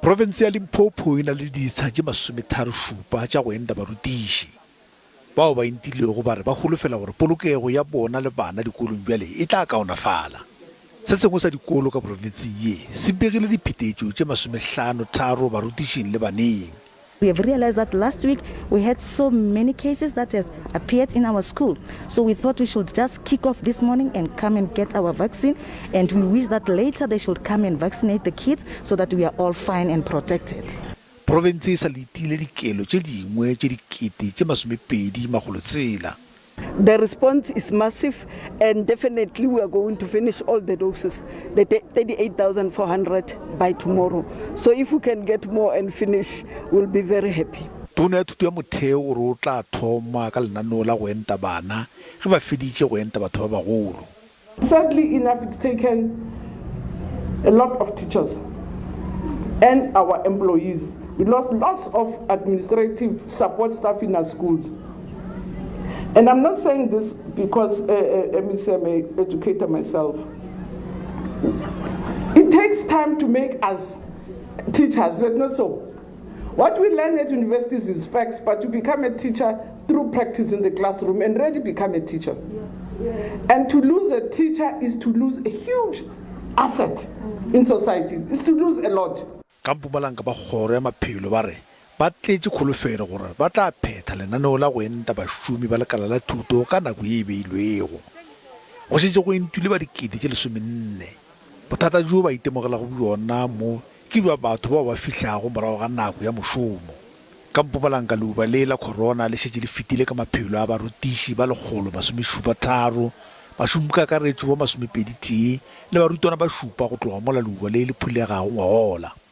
Profense ya Limpopo e na le ditsha tše masometharošupa tša go enta barutiši. Bao ba entilwego ba re ba holofela gore polokego ya bona le bana dikolong bjale e tla kaonafala. Se sengwe sa dikolo ka profenseng ye se begile diphetetšo tše masomehlano-tharo barutišing le baneng. We have realized that last week we had so many cases that has appeared in our school. So we thought we should just kick off this morning and come and get our vaccine. And we wish that later they should come and vaccinate the kids so that we are all fine and protected. Profense e sa letile dikelo tše dingwe tše 2600. The response is massive and definitely we are going to finish all the doses, the 38,400 by tomorrow. So if we can get more and finish, we'll be very happy. Tona ya Thuto ya Motheo o re o tla thoma ka lenaneo la go enta bana ge ba feditše go enta batho ba bagolo. Sadly enough it's taken a lot of teachers and our employees. We lost lots of administrative support staff in our schools. And I'm not saying this because uh, uh, I'm an educator myself. It takes time to make us teachers, is it not so? What we learn at universities is facts, but to become a teacher through practice in the classroom and really become a teacher. And to lose a teacher is to lose a huge asset in society. It's to lose a lot. Ka Mpumalanga ba kgoro ya maphelo ba re ba tletše kholofelo gore ba tla phetha lenaneo la go enta bašomi ba lekala la thuto ka nako ye e beilwego. Go šetše go entwile ba 14,000. Bothata bjo ba itemogelago bjona mo ke bja batho bao ba fihlago morago ga nako ya mošomo. Ka Mpumalanga leuba le la corona le šetše le fetile ka maphelo a barutiši ba 173, bašomikakaretšo ba 21 le barutwana ba šupa go tloga mola leuba le le phulegago ngwagola.